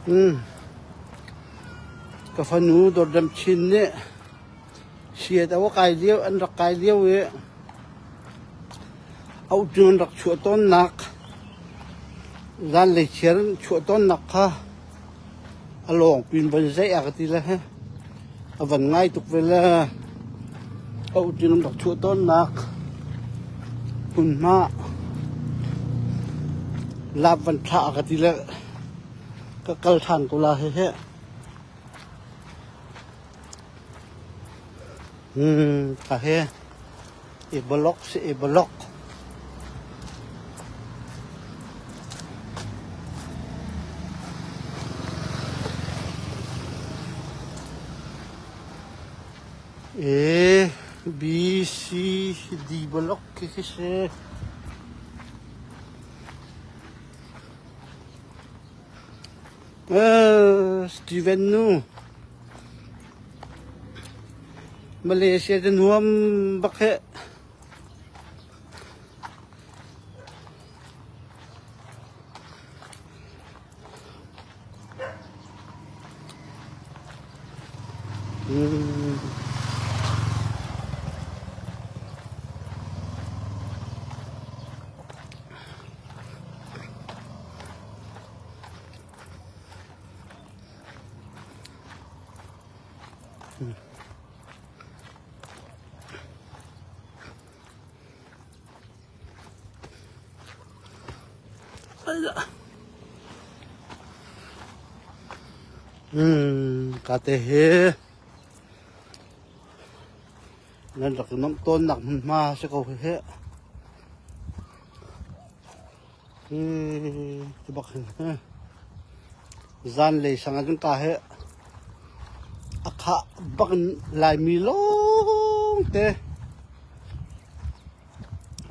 Ka fanu Dawrdam Chin nih siat a va kai lio an rak kai lio i auhṭung an rak chuah tawnnak zanlei chiar an chuah tawnnak kha a lawngpi in van zeih a ka ti le a van ngai tuk ve le auhṭung an rak chuah tawnnak hmunhma lap van thlah a ka ti le ka kal ṭhan ko la hehe. Ka he i block si i block. A B C D block khi khi si. Steven nu Malaysia cu nuam bak heh. Mm. Ka te hi nan rak i nuamh tawnnak hmunhma si ko hi. Hi bak hin zanlei sang ah cun ka hi a khah bak in Laimi lawngte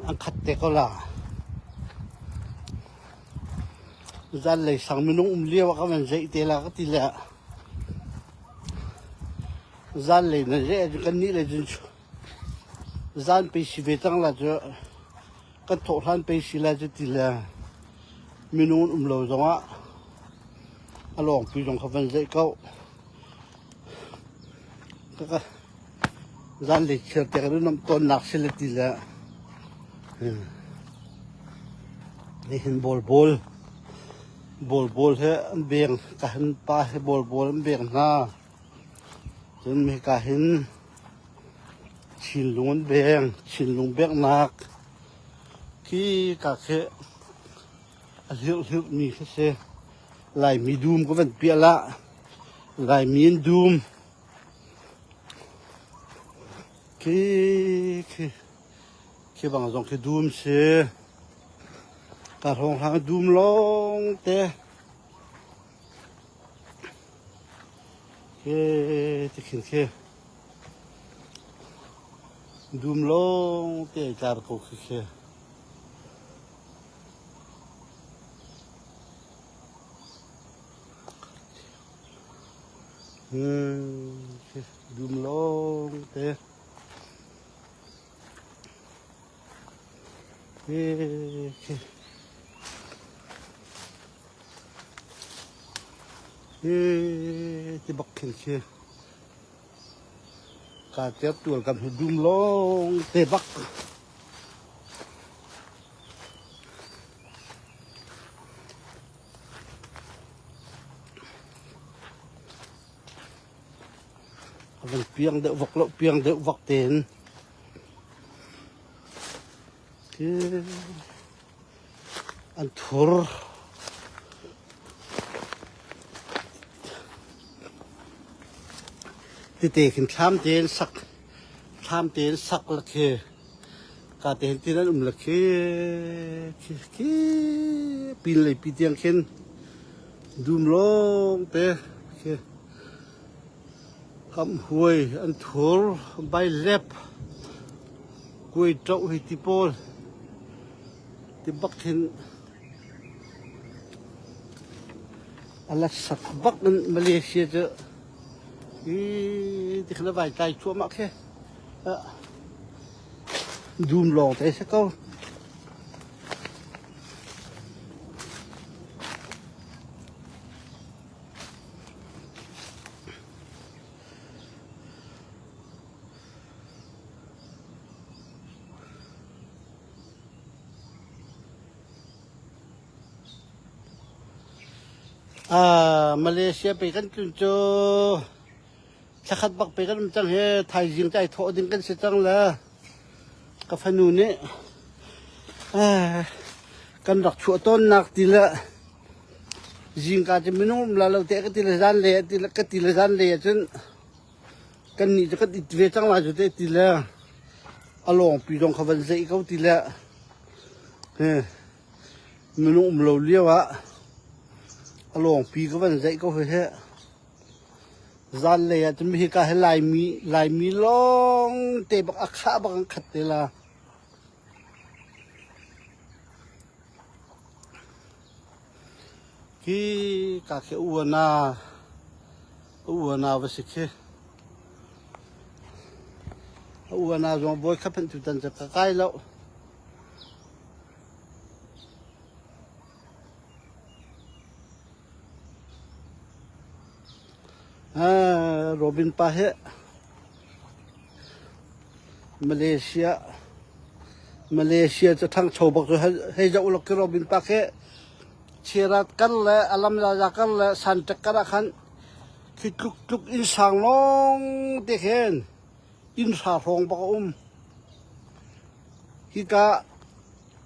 an khat te ko la. Zanlei sang minung um lio ah ka van zeih te la ka ti le zanlei na zeih ahcun kannih lei cun zan pei si ve cang la cu kan thawh hlan pei si lai cu ti le minung an um lo zongah a lawngpi zong kha van zeih ko. Kaka zanlei chiar te kan i nuamh tawnnak si le ti le nihin bawlbawl bawlbawl he an beng ka hin pa he bawlbawl an beng hna. Cun hika hin Chinlung an beng. Chinlung benghnak khi ka khi a hlirhhlirhmi khi si. Laimi dum ka van piah lah. Laimi an dum. Khi khi khi bang zong khi dum si. Ka hrawng hlang dum lawng te. Khi ti khin khi. Dum lawng te ai tlar ko khi khi. Hmm, dum lawng te. Khi khi. Hi ti bak khin khi. Kaa certual kan hu dum lawng te bak. A van piang deuh vak lo piang deuh vak tein. Khi An thur. Tete khin thlam tein sak thlam tein sak la khi ka te hin tin an um la khi khi khi pin lei pi tiang khin dum lawng te khi kam huai an thur bai lep kuai ṭoh hi ti pawl Ti bak hin a la sak bak in Malaysia cu hi ti khan a vai tlai thluahmah khi. Dum lawng te si ko. Malaysia pe kan tlun cu thlakhat bak pe kan um cang hi thaizing cai thawh ding kan si cang le ka fanu nih kan rak chuah tawnnak ti le zingka cu minung um la lo te ka ti le zan le ti le ka ti le zan le ahcun kan nih cu kan it ve cang lai cu te ti le a lawngpi zong kha van zeih ko ti le Minung um lo lio ah a lawngpi ka van zeih ko hi. Zanlei ah cun hika hi Laimi, Laimi lawng te bak a khah bak an khat te la. Hi ka khi uana, uana va si khi. Uana zong bawi kha phanh tu tan cu ka kai lo. Robin pa hi Malaysia Malaysia cu ṭhangcho bak cu hei zoh ulaw khi Robin pa khi Cherat kar le Alam Zaza kar le Sanṭek kar ah khan khi tluk tluk inn sang lawng te khin inn hra hrawng bak a um. Hika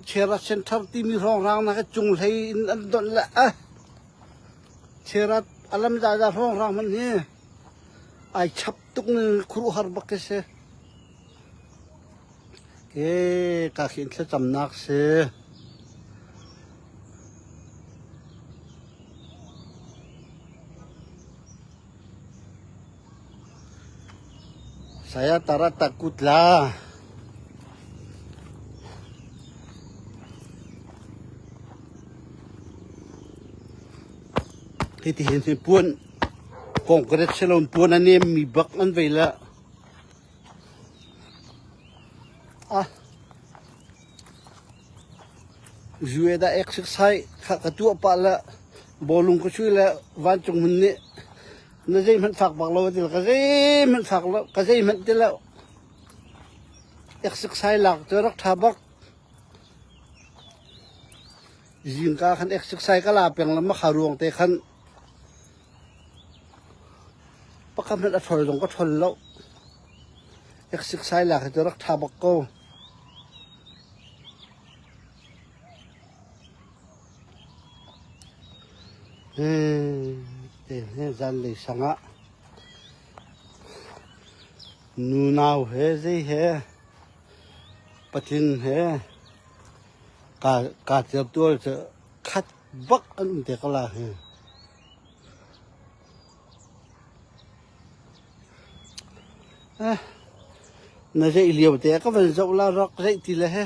Cherat Center timi hrawnghrang hna khi cunghlei in an donh le ah Cherat a lam zaza hrawnghrang hmanh hi ai chap tuk ning khuaruahhar bak khi si. Ke ka khi thlacamnak si. Saya tara takut lah. Hiti hin hi puan kongkaret silon puan a nem mi bak an vei la. Ah. Zue da exercise kha ka tuah pah la bawlung ka chui le vancung hun nih Na zeihmanh fak bak lo ti ka zeihmanh fak lo ka zeihmanh ti lo. Exercise lak cu rak ṭha bak. Zingka khan exercise ka la peng la makha ruang te khan pakhat hmanh a ṭhol zong ka ṭhol lo. Exercise lak hi cu rak ṭha bak ko. Zanlei sang ah nunau he zei he patling he kaa certual cu khat bak an um te ko la hi. Na zeih lio te ka van zoh la rak zeih ti le he.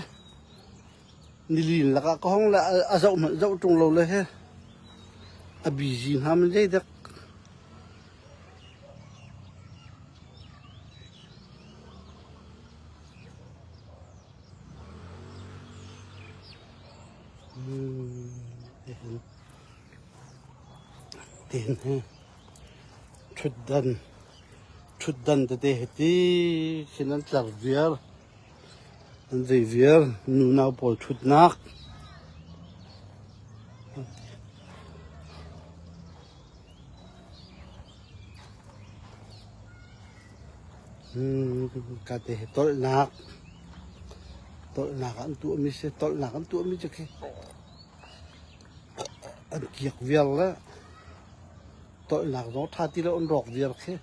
Nilin lakah ka hong le a zoh hmanh zoh ṭung lo le he a busy hnga man zeidek. Tin he ṭhutdan ṭhutdan tete hiti khin an tlar viar. An zei vial nunau pawl ṭhutnak. Ka te hi tolhnak tolhnak an tuahmi si tolhnak an tuahmi cu khi an kiak viar le tolhnak zong ṭha ti lo an rawk viar khi.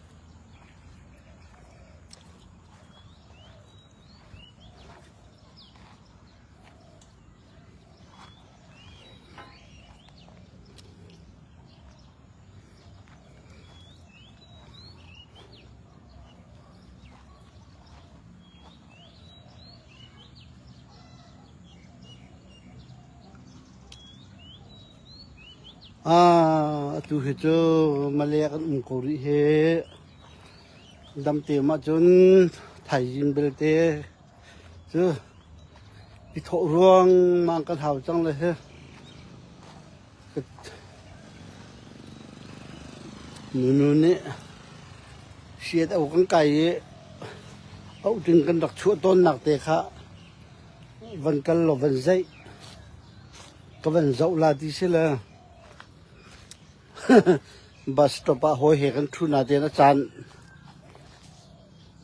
Atu hi cu Malay kan um ko rih hi. Damte ahcun thaizing belte cu i thawh ruangmang kan hau cang le hi. Nunu nih siat au kan kai i auhṭing kan rak chuah tawnnak te kha van kal law van zeih ka van zoh la ti si le. Bus stop ah hawi he kan ṭhu natein a caan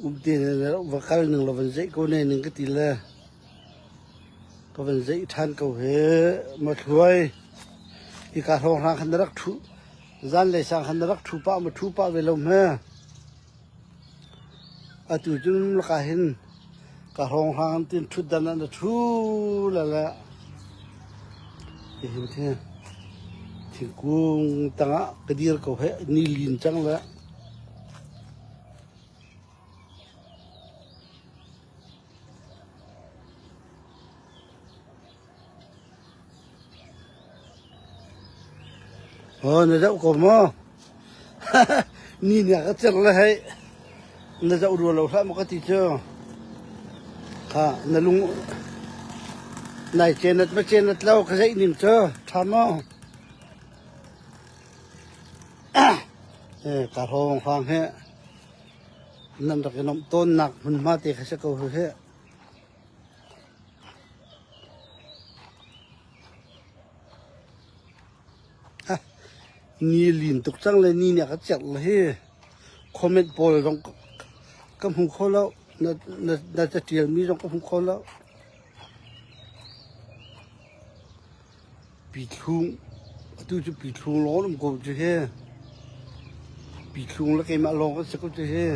um te ne va kal ning law van zeih ko ne ning ka ti le ka van zeih ṭhan ko he mathluai hika hrawnghrang khan na rak ṭhu zanlei sang khan na rak ṭhu pah ma ṭhu pah ve lo hme. Atu cun lakah hin ka hrawnghrang tin ṭhutdan ah na ṭhu lele hihin khi thingkung tangah ka dir ko he ni lin cang le Aw na zoh ko maw? Ni nih a ka cer le hei. Na zoh rua lo hlah maw ka ti cu. Kha na lung nai cenat ma cenat lo ka zeih ning cu ṭha maw? Eh ka hrawng hrang he nan rak i nomh tawnnak hmunhma te kha si ko hi. Ni lin tuk cang le ni nih a ka cerh le hi comment pawl zong ka hmu kho lo. Na, na, na catialmi zong ka hmu kho lo. Pithlung, atu cu pithlung lawng an um ko cu hi. Pithlung le keimah lawng kan si ko cu hi.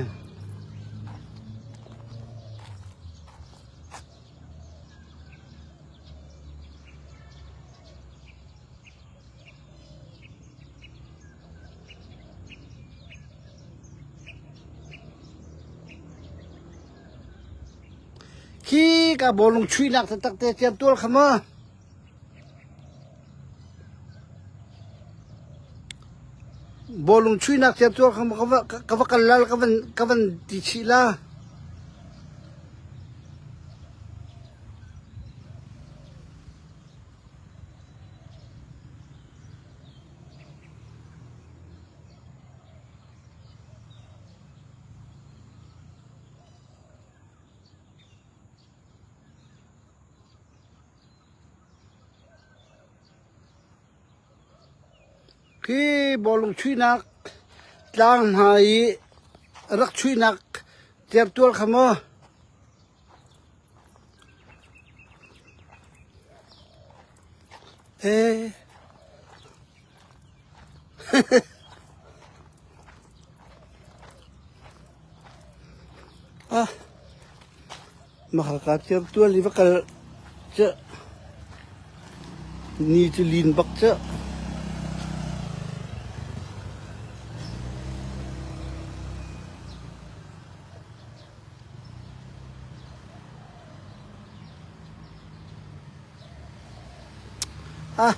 Khi ka bawlung chuihnak taktak te certual kha maw? Bawlung chuihnak certual kha maw ka va kal la ka van ka van ti chih la. Khi bawlung chuihnak tlang hna i rak chuihnak certual kha maw Eh. ah. Mahaka certual i va kal cu ni cu lin bak cu. Ah,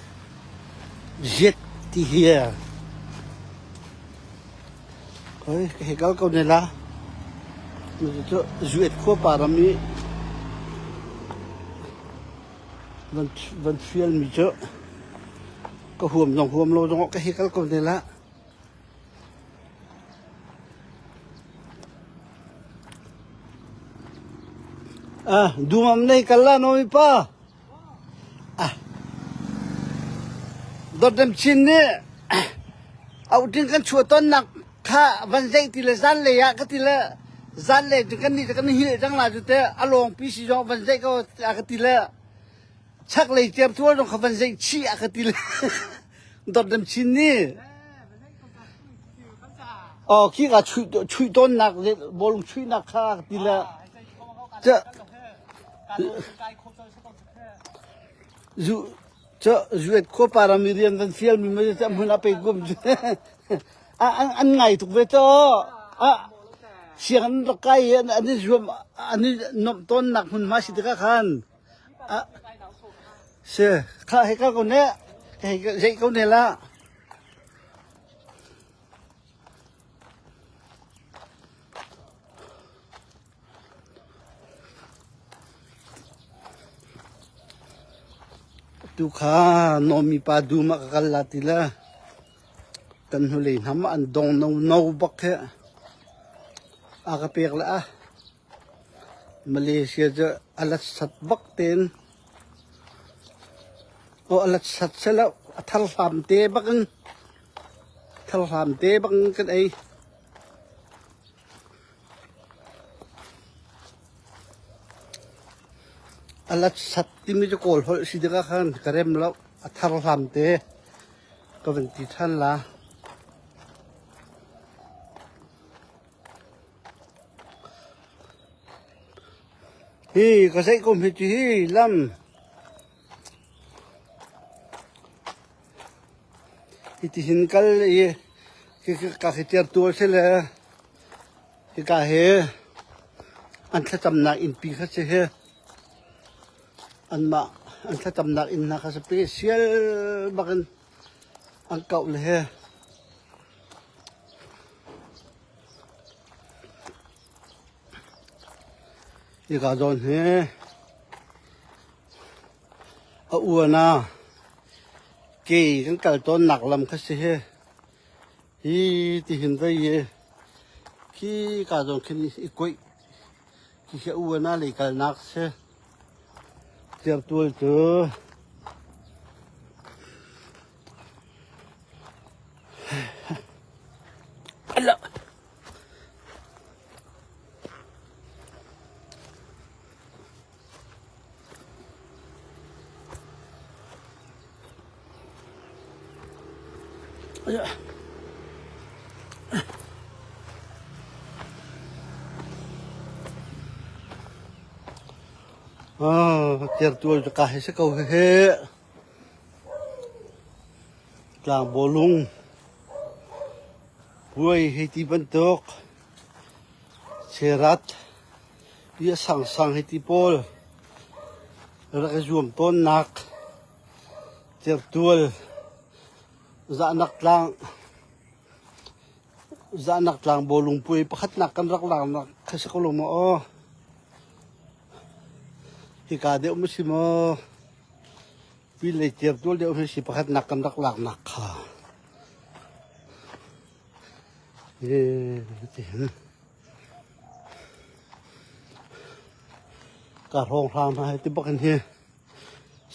ziat ti hi Hoi, ka hei kal ko ne la. Cu Zuet khua pa ram i van, van fialmi cu ka huam zong huam lo zong ka hei kal ko ne la. Ah, dumam nei kal la nomi pa. Ah. Dawt Chin nih outing kan chuah tonnak kha van zeih ti le zanlei ah ka ti le zanlei cu kan nih kan hil cang la cu te a lawngpi si zong van zeih ko a ka ti le chaklei certual zong kha van zeih chih a ka ti le Dawt Chin nih Oh, khi ka chuih tawnnak bawlung chuihnak kha ti le zu cu zuet khua parami rian van fial mi ma cu hmun a pe gum an ngai tuk ve to a siang an rak kai an an i zuam an i nomh tawnnak hmun ma si tikah khan si kha hei kal ko ne hei zei ko ne la Tu kha nawmi pa dum ah ka kal la ti le kan hnulei hnam ah an dong no no bak hi a ka pek le a Malaysia cu a lat sat bak tein aw a lat sat selo a thar hlam te bak in. Tharhlam te bang kan ei. A lat sat timi cu Kawl holh si tikah khan ka rem lo. A tharhlam te ka van ti ṭhan la. Hi ka zeih kum hi cu hi lam Hitihin kal i ka khi certu a si le hika hi an thlacamnak innpi kha si hi. Anmah an thlacamnak inn hna kha special bak in an kauh le hi. Hika zawn hi A uan ah ke kan kal tawnnak lam kha si hi. Hi tihin vei i khi ka zawn khin i kuaih khi khi a uan ah lei kalnak si. Certual cu Alah. Certual cu ka hei si ko hihi. Tlang bawlung puai hei ti bantuk cherat Hi a sangsang hei ti pawl rak i zuam tawnnak certual zahnak tlang zahnak tlang bawlung puai pakhatnak kan rak laknak kha si ko lo maw aw? Hika deuh maw si maw? Pinlei certual deuh hi si pakhatnak kan rak laknak kha. Hi ti hin. Ka hrawnghrang hna hi ti bak in hi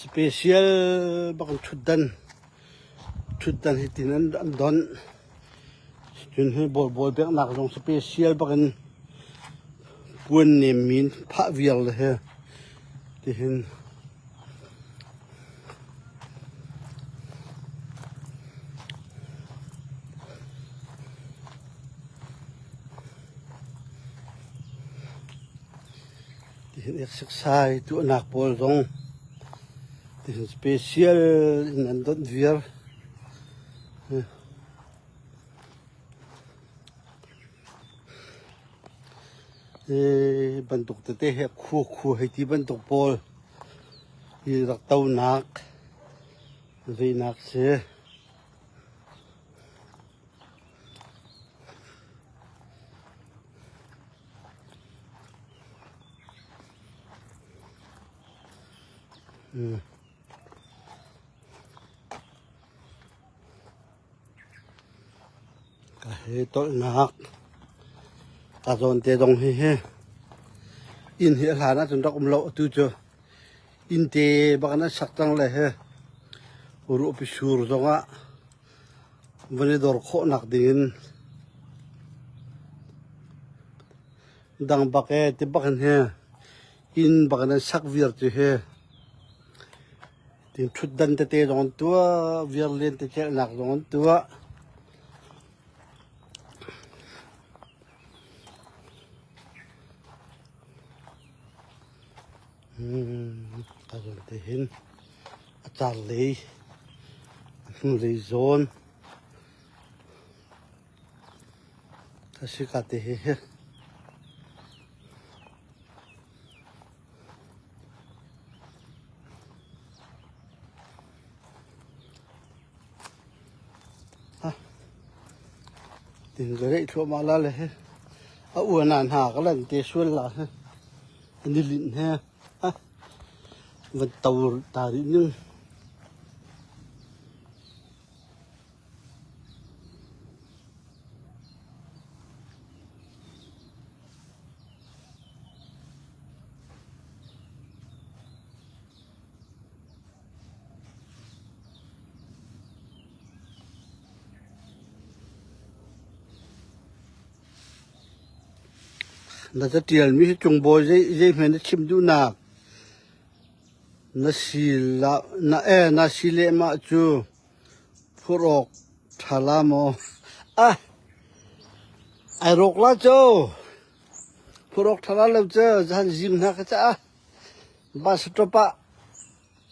special bak in ṭhutdan ṭhutdan hi tin an an donh. Cun hi bawlbawl peknak zong special bak in puan nemmi in phah viar le hi tihin Tihin exercise tuahnak pawl zong tihin special in an donh viar. Hi bantuk tete hi khua khua hei ti bantuk pawl hi rak tonak zeinak si. Ka hi tolhnak ka zawn te zong hi hi inn hi a hlan ahcun rak um lo atu cu inn te bak in an sak cang le hi ruahpi sur zongah van i dor khawhnak dingin dang bak e ti bak in hi inn bak in an sak viar cu hi tin ṭhutdan tete zong an tuah viar len te celhnak zong an tuah. Ka zawn te hin a car lei a hnulei zawn a si ka te hi hi. Tin ka reih thluahmah la le hi a uan ah hna ka lan te sual la hi an i linh he van to ta rih ning. Na catialmi hi cungbawi zei hme na chim duhnak na si la na e na si lehmah cu phurh awk ṭha la maw? Ah, ai rawk la cu. Phurh awk ṭha la lo cu zan zing hna ka caah bus stop ah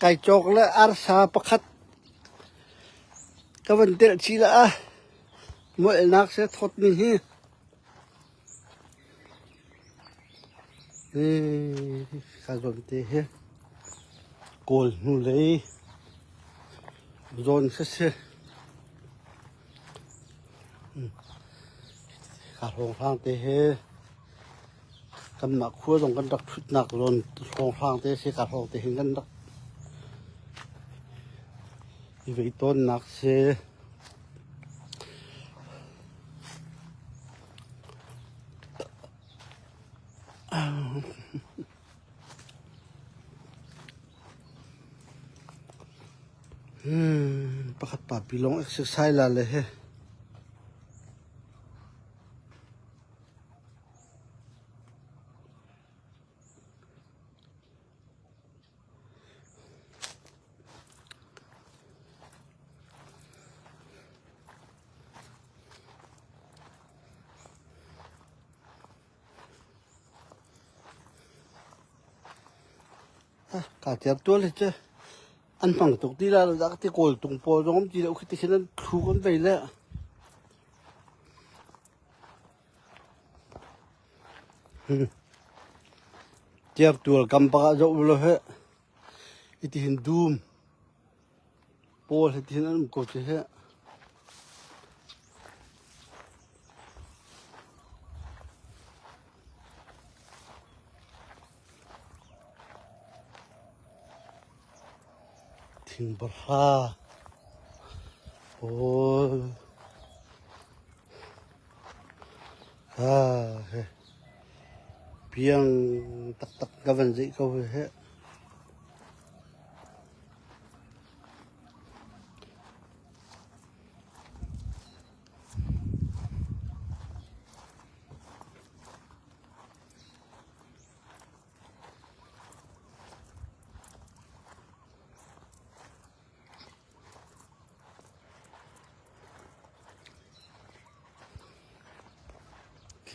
kai cawk le arsa pakhat ka van telh chih la ah molhnak se thawt ning hi. Ka zawn te hi Kawl hnulei zawn khi si. Ka hrawnghrang te hi kanmah khua zong kan rak ṭhutnak zawn hrawnghrang te si. Ka hrawng te hin kan rak i vei tawnnak si. Pakhat pa pi lawng exercise la le he. Kaa cer tual hi cu an hmang tuk ti la lo dah ka ti kawl tung pawl zong um ti lo khi ti khin an thlu kan vei le. Certual kam bak ah zoh ulaw heh hitihin dum pawl hitihin an um ko cu heh. Thingpahra pawl piang taktak ka van zeih ko hih.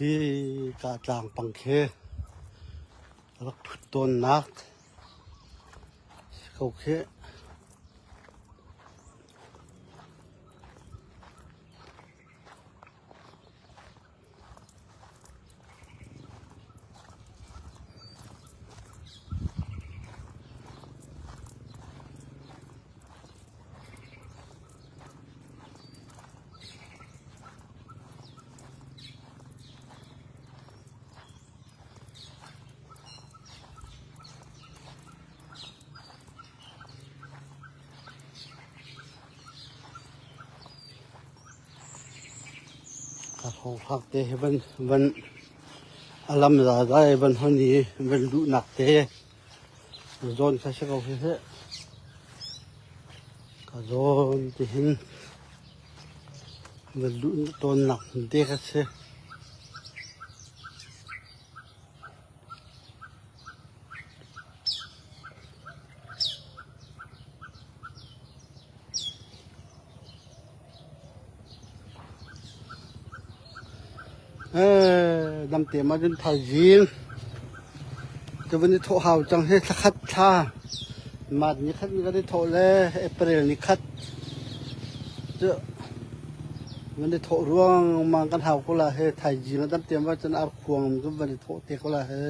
Khi ka tlangpang khi rak ṭhut tawnnak si ko khih. Ka hrawnghrang te hi van van a lam zaza i van hon i van luhnak te zawn kha si ko hi seh. Ka zawn ti hin van luh tawnnak te kha si. Damte ma cun thaizing ka van i thawh hau cang hi thla khat thla March ni khat ni kan i thawh le April ni khat cu van i thawh ruangmang kan hau ko la he thaizing a damte ma cun arkhuang kan van i thawh te ko la he.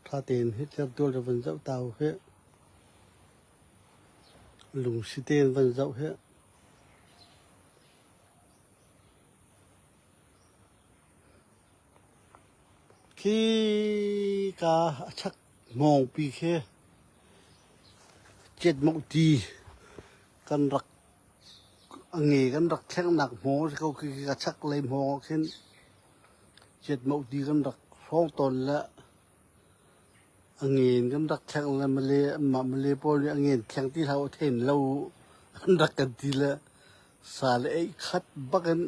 Ṭha tein hi certual cu van zoh ta u hih. Lungsi tein van zoh hih. Khika a chak hmawngpi khi Ciatmawhti kan rak. A nge kan rak thlengnak hmawng a si ko khi ka chaklei hmawng ah khin chiatmauh ti kan rak hrawng tawn le a nge in kan rak thleng le Malay anmah Malay pawl nih a ngen thleng ti hlah u then lo u an rak kan ti le sa le ei khat bak in.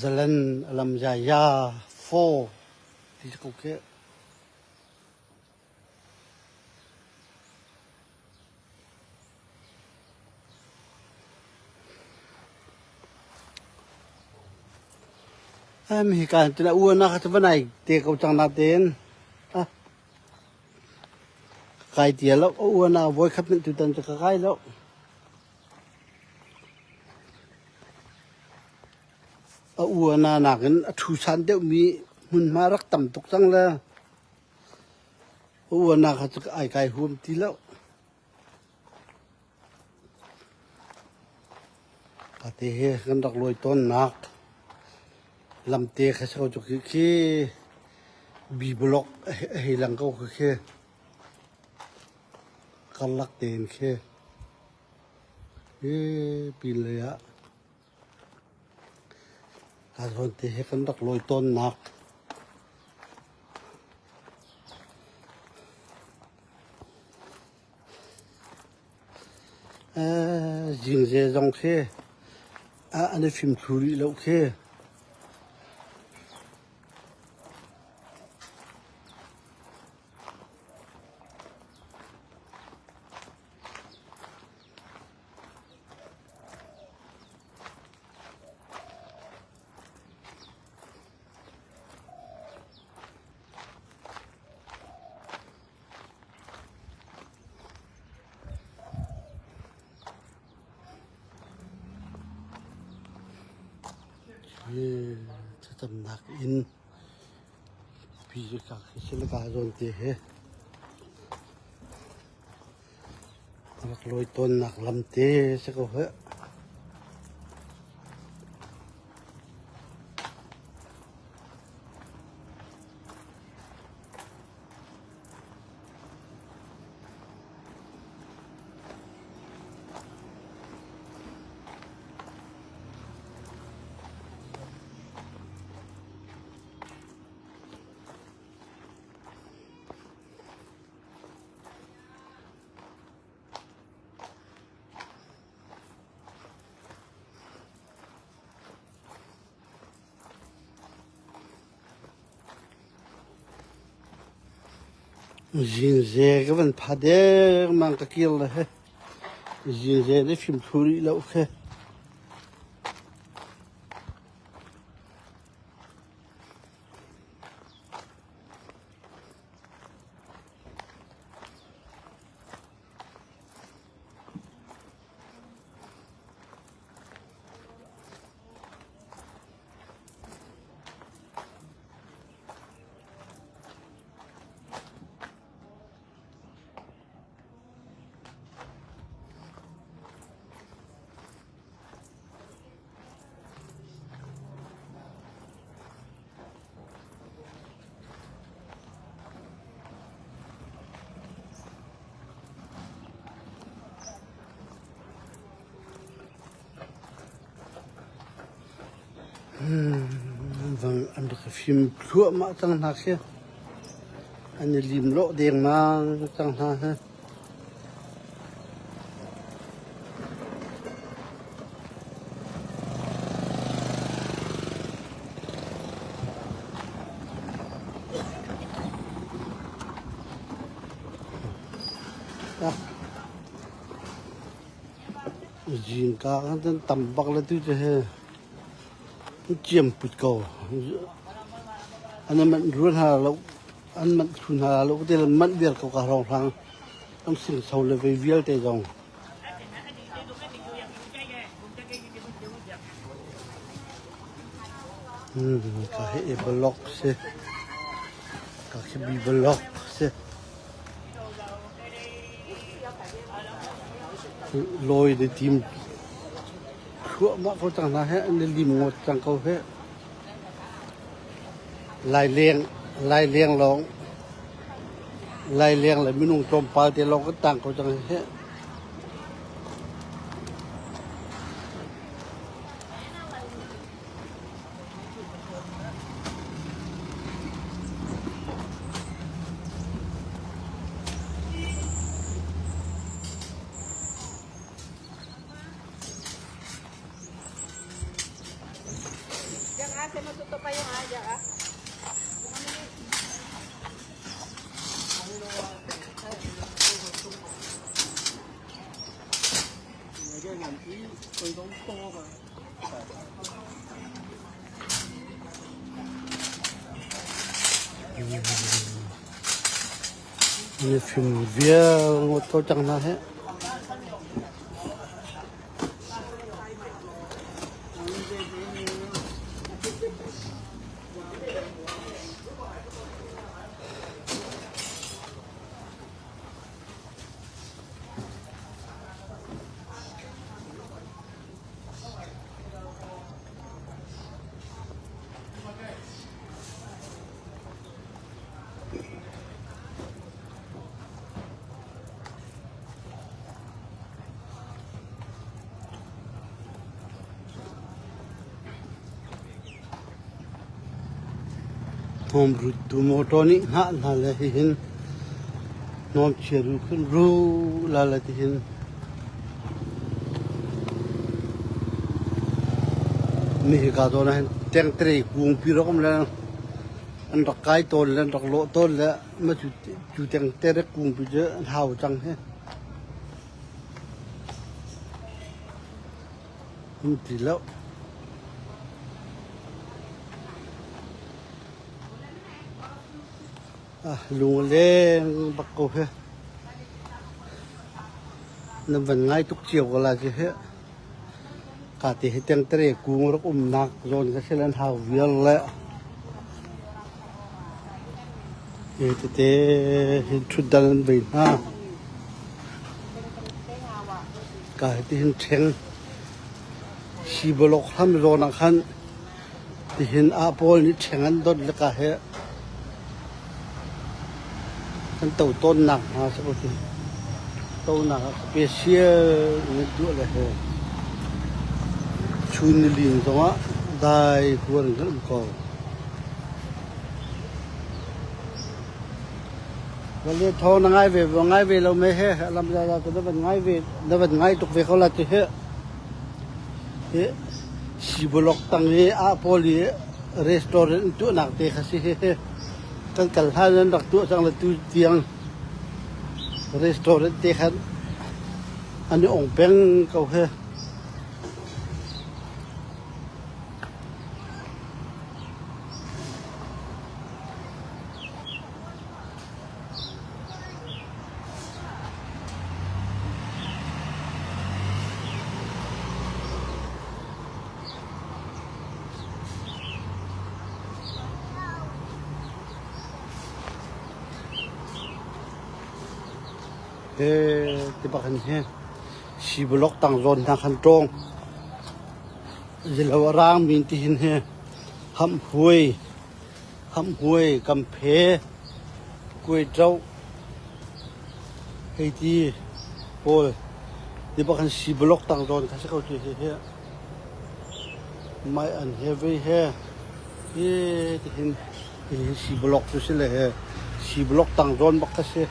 Zalan alam ya 4 ti ko khi. Hi ka hin tuna uana kha cu va nai te ko cang na tein. Ah. Kai tia lo uana voi khat nih tutan cu ka kai lo. A uana nakin a ṭhu san deuhmi hmunhma rak tam tuk cang le a uana kha cu ai kai huam ti lo. Ate hi kan rak lawi tawnnak lamte kha si ko cu khi khi B block a hei lang ko khi khi karlak tein khi. Hi pinlei ah kaa zawn te hi kan rak lawi tawnnak zingze zong khi an i fimthlu rih lo khi. Hi thlacamnak inn pi ka khi si ka zawn te he. Rak lawi tawnnak lam te si ko heh. Zingze ka van pha dengmang ka kir le he. Zingze le fimthlu rih lo khe. An rak i fim thluahmah cang hna khi. An i lim lawh dengmang cang hna hi. Zingka kan tam bak le tu cu hi ciam put ko. An manh ruan hna lo, an manh thlu hna lo, te manh vial ko ka hrawng hrang. An singso le vei vialte zong. Ka hi A block si. Ka khi B block si. Lawi le tim thluahmah ko cang hna he an i lim ngawt cang ko he. Laileng Laileng lawng Laileng le minung tlawmpal te lawng kan tang ko cang hi. Mifim vial ngawt ko cang hna hih. Hnawmruttu motor nih hngah hna le hihin hnawmchia ru khin ru la le tihin mi hika zawn ah hin tengtere kungpi rak um le an rak kai tawn le an rak lawh tawn le mah cu tengtere kungpi cu an hau cang hi. Um ti lo. Ah, lung a leng bak ko hi. Na van ngai tuk cio ko la ci hi. Ka te hi tengtere kung rak umnak zawn ka si lan hau vial le. Hi tete hin ṭhutdan an bei hna. Ka hi tihin ṭheng sibalok hlam zawn ah khan tihin ah pawl nih ṭheng an donh le ka hi kan to tawnnak hna si ko ti. Tonak ah special in duah le he chun nilin zongah dai huar in kan um ko. Vale tho na ngai ve ngai ve lo me he lam za za na van ngai ve na van ngai tuk ve ko la ti he he sibolok tang hi a pawl i restaurant tu nak te kha si he he kan kal hlan an rak tuah cang le tu tiang restaurant te khan an i ong peng ko he. He ti bak hin hi sibalok tang zawn hna khan ṭawng. Zilo a raang mi ti hin hi hamhhuai hamhhuai kamphe kuaiṭoh hei ti pawl ti bak hin sibalok tang zawn kha si ko ti hi hi mai an he vei he hi ti hin Hihi C block cu si le he C block tang zawn bak kha si.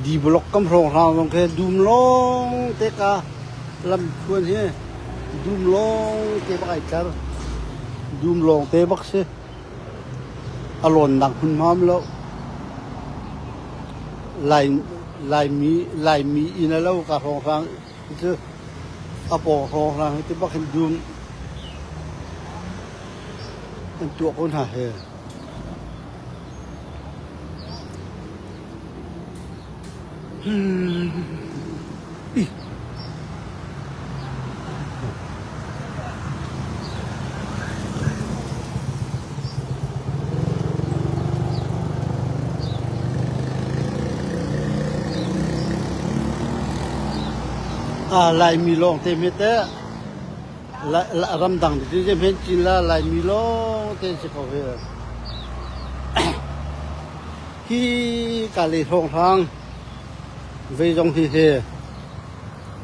D block kam hrawnghrang zong khi dum lawng te ka lam thluan hi dum lawng te bak ai tlar. Dum lawng te bak si. A lawnnak hmunhma um lo. Lai Laimi Laimi inn a lo ka hrawnghrang cu a pawng hrawnghrang hi ti bak hin dum An tuah ko hna he. Laimi lawng te hme teh. Ramdang cu zeihmanh cin la Laimi lawng te si ko hi. Hi ka lei hrawnghrang vei zong hi he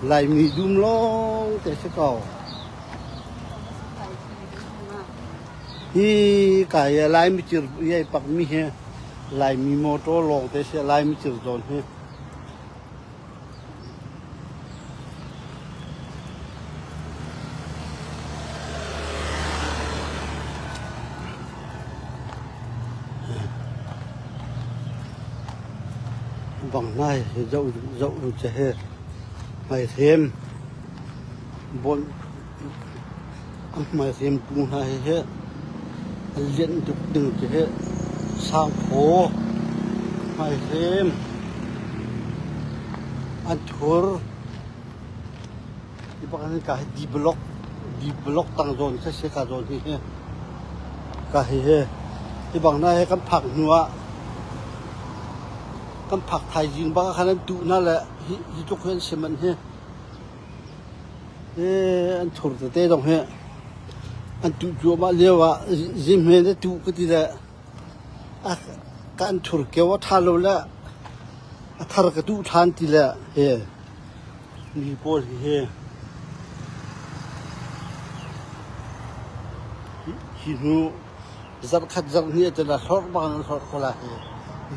Laimi dum lawng te si ko. Hi ka i Laimi cir i pak mi hi Laimi motor lawng te si Laimi cir zawn hi. Bang ngai zoh zoh che he hmaihrem bon hmaihrem kung hna hi he an lianh tuk ding ti hi sangphaw hmaihrem an thur hi bak hin ka hi D block D block tang zawn kha si ka zawn hi hi ka hi hi hi bang hna he kan phak hnu ah kan phak thaizing bak ah khan an tuh hna le hi hi tluk hi an si manh hi. An thur tete zong hi an tuh cuahmah lio ah zihme na tuh ka ti le ka an thur keo a ṭha lo le a thar ka tuh ṭhan ti le hi mi pawl hi hi hi hnu zarhkhat zarhhnih ah cun a hlorh bang in a hlorh ko lai hi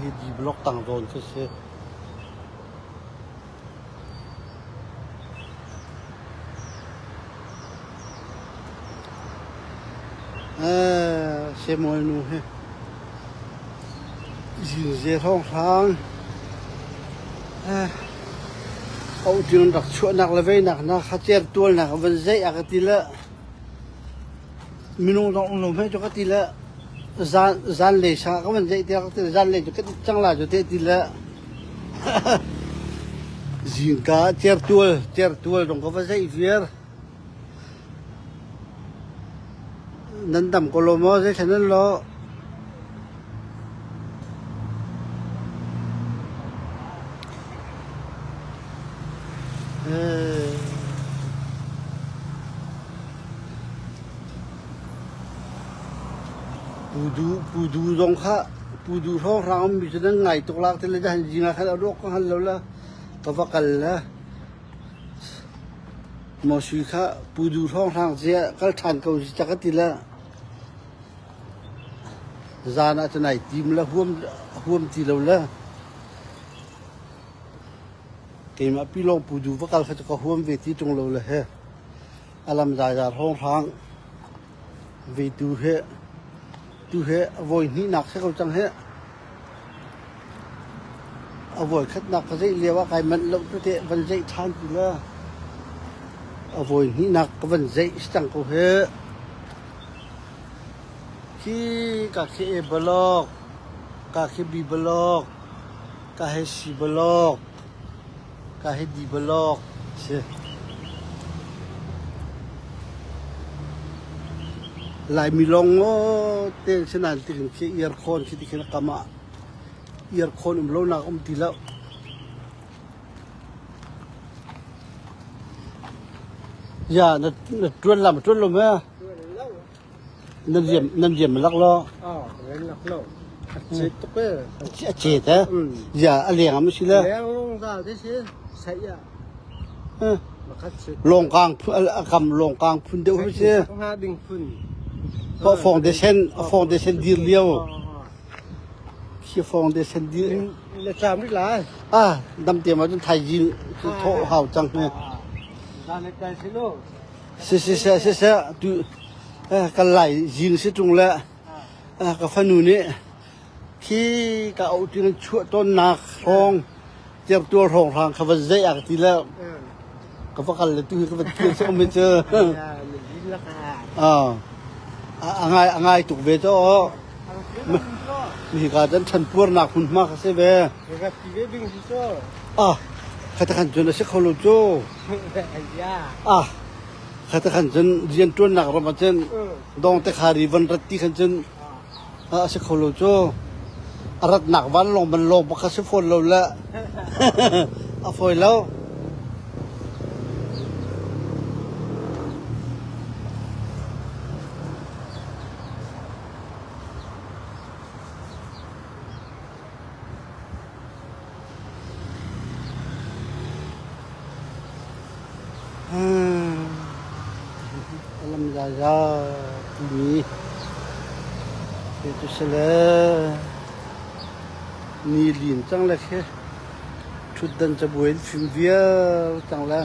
hi D block tang zawn khi si. Samuel nu hi zinze hrawnghrang auhṭin rak chuahnak le veinak hna kha certualnak a van zeih a ka ti le minung zong um lo hme cu ka ti le zanlei sang ah ka van zeih tiah ka ti le zanlei cu ka it cang lai cu te ti le Zingka ah certual, certual zong ka va zeih viar. Nan dam ko lo maw? Zeithla nan lawh? Pudu, pudu zong kha pudu hrawnghrang ummi cu nan ngai tuk lak ti le han zing ah khan a ruak ka hngal lo la ka va kal la Mosui kha pudu hrawnghrang cia kal ṭhan ko si ca ka ti la zan ah cun ai tim la huam huam ti lo la keimah pilawng pudu va kal kha cu ka huam ve ti ṭung lo le he a lam zaizar hrawnghrang ve tu he tu he a voi hnihnak si ko cang he a voi khatnak ka zeih lio ah kai manh lo tu te van zeih ṭhan ti la a voi hnihnak ka van zeih si cang ko he khi ka khi A block ka khi B block ka he C block Ka hi di balawk si. Laimi lawng ngaw te si nain tikin khi earkhon khi tikhin a kam ah earkhon um lonak um ti lo. Ya na na tuan lam tuan lo me? Nan riam nan riam lak lo. Ah, riam lak lo. A cet tuk e. A cet eh? Ya a leng am si le. Leng lung zal te si. Sai ya. Longkang a kam longkang phun deuh hu si. Nga ding phun. Ko fong de sen a fong de sen dir liao. Khi fong de sen dir. Le tlam ri lai. Ah, dam te ma cun thai jin tho hau chang he. Da le kai si lo. Siseh siseh tu kan lai zing si ṭung le ka fanu nih khi ka auh ṭin chuah tawnnak hrawng certual hrawnghrang kha van zeih ah ka ti le ka va kal le tu hi ka van kir si um hi cu a ngai a ngai tuk ve cu hika cun ṭhanpuarnak hmunhma kha si ve ah khata khan cun a si kho lo cu Ah, khata khan cun rianṭuannak ram ah cun dawngte khari van rat ti khan cun a si kho lo cu. A ratnak vanlawng banlawng bak kha si fawn lo le a fawi lo. Lam zaza timi te cu si le ni lin cang le khi ṭhutdan cabuai in fim viar cang le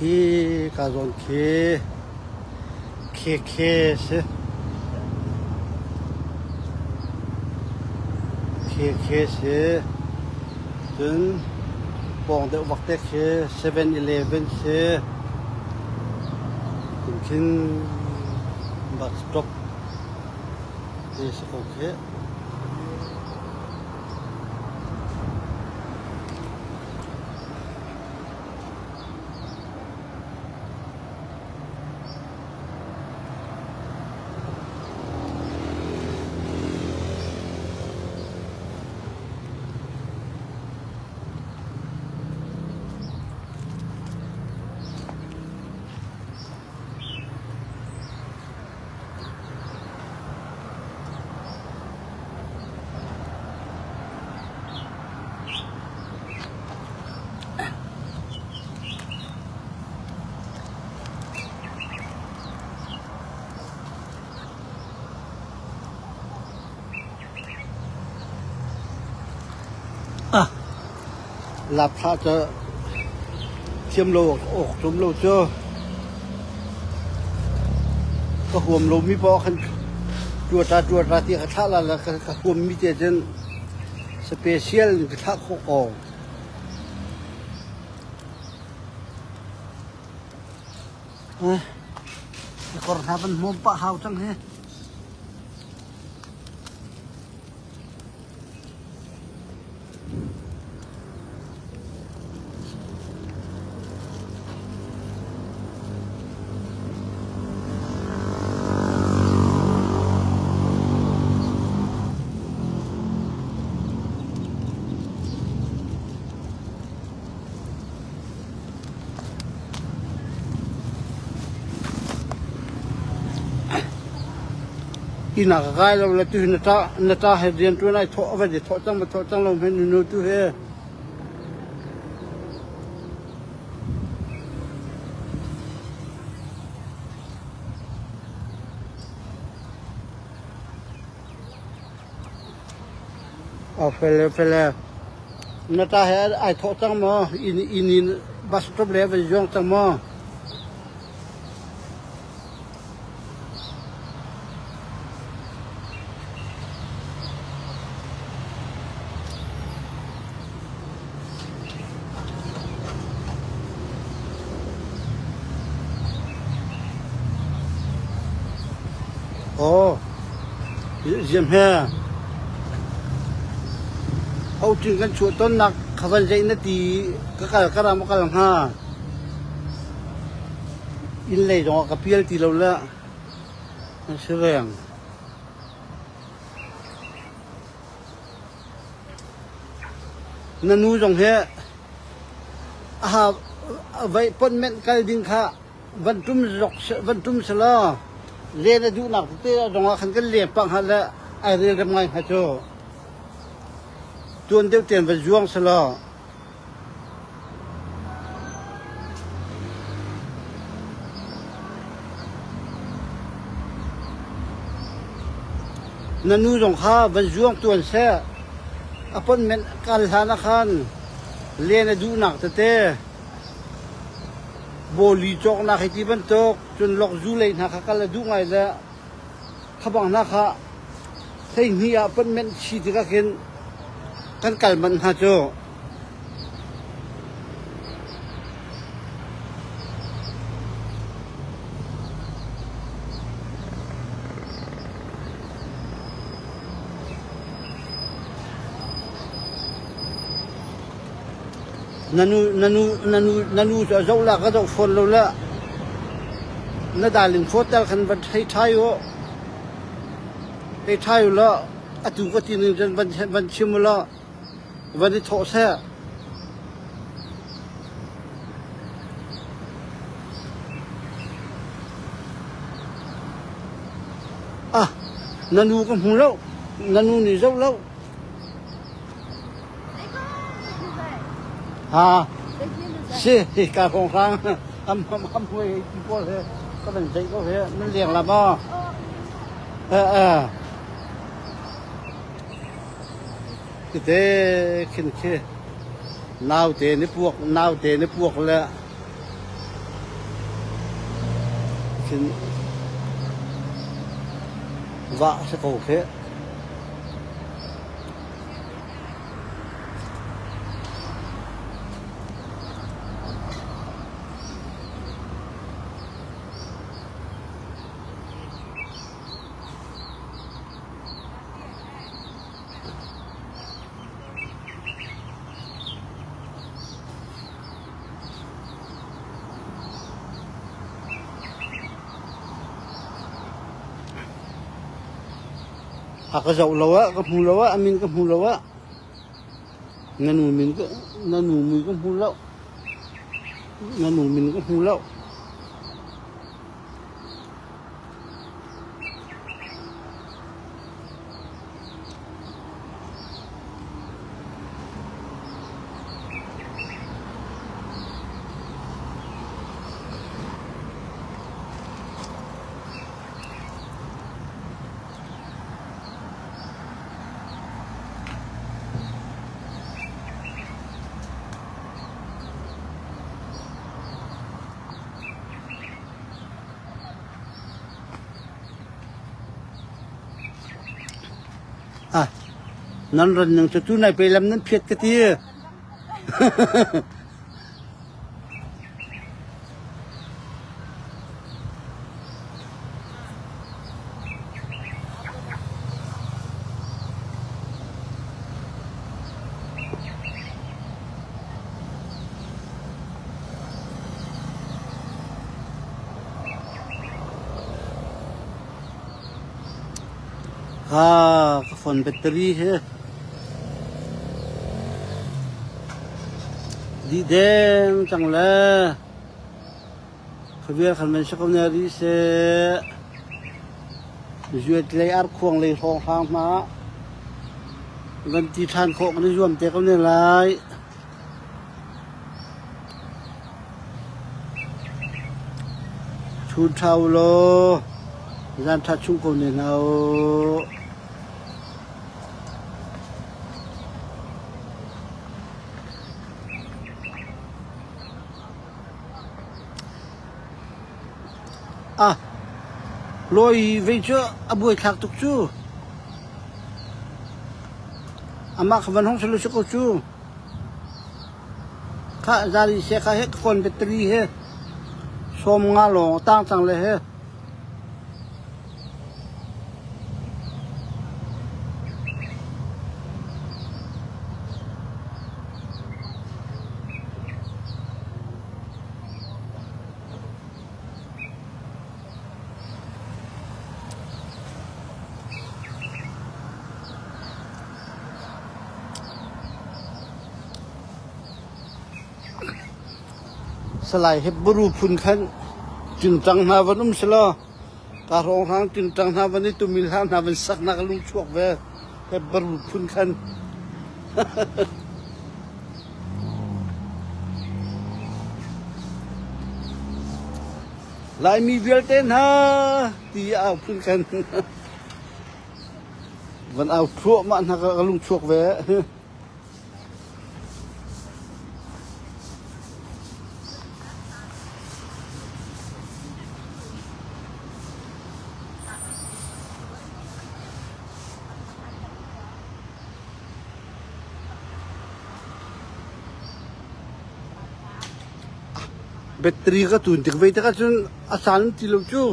Khi ka zawn khi khekhe si. Khekhe si. Cun pawng deuh bak te khi 7-Eleven si. Cun khin bus stop te si ko khi. Lapthlah cu thiam lo awk tum lo cu ka huam lomi paoh khan ṭuaṭa ṭuaṭa ti ka thlah la ka huammi te cun special in ka thlah khawh ko. Kor hna van hmawm pah hau cang hi. Inn ah ka kai lo le tuhi na ṭa na ṭa he rianṭuan ai thawh a van i thawh cang ma thawh cang lo hme nu tu he. A fel e fel e. Na ṭa he ai thawh cang maw? Inn inn in bus stop le van zuang cang maw? Aw, ziam he. Outing kan chuah tonnak kha van zeih na ti ka kal ka ram a kal hnga. Inn lei zongah ka pial ti lo le an si reng. Na nu zong hi a vai appointment kal ding kha van tum zok van tum selaw len a duhnak tete zongah khan kan leng pah hnga le ai relrem ngai hnga cu. Tuan deuh tein van zuang selaw Na nu zong kha van zuang tuan seh. Appointment kal hlan ah khan len a duhnak tete bawli cawknak hei ti bantuk cun lawkzu lei hna kha kal a duh ngai le khabang hna kha 12 ah appointment si tikah khin kan kal manh hna cu. Na nu, na nu, na nu, na nu cu a zoh la ka zoh fawn lo la. Na darling hotel khan van thei ṭhai u. Thei ṭhai u law atu ka ti ning cun van, van chim u law van i thawh seh. Na nu ka hmu lo. Na nu nih zoh lo. Ha. Si, hi ka hong hrang. Am am am hui ti pawl he ka van zeih ko he nan leng la maw? Eh eh. Tete khin khi naute ni puak naute ni puak le khin vah si ko khi. A ka zoh lo ah, ka hmu lo ah, a min ka hmu lo ah, na nu min ka, na nu mui ka hmu lo. Na nu min ka hmu lo. Ah, nan ran ning cu tunai pe lam nan phiat ka ti. Ha, ka phone battery hi dih deng cang le khavial khan man si ko ne rih seh. Zuat lei arkhuang lei hrawng hrang hna van ti ṭhan khawh kan i zuam te ko ne lai. Chun ṭha u law zan ṭha chung ko ne hna u. Ah, lawi vei cu a buaithlak tuk cu. Amah kha van hong selaw si ko cu. Khah zari seh kha he ka phone battery he 50 lawng a tang cang le he. Salai Hebru phun khan tingtang hna van um selaw ka hrawnghrang tingtang hna van i tumil hla hna van saknak a lung chuak ve Hebru phun khan. Laimi vialte hna ti au phun khan van au thluahmah hna ka lung chuak ve. Battery ka tun tik ve tikah cun a san ti lo cu.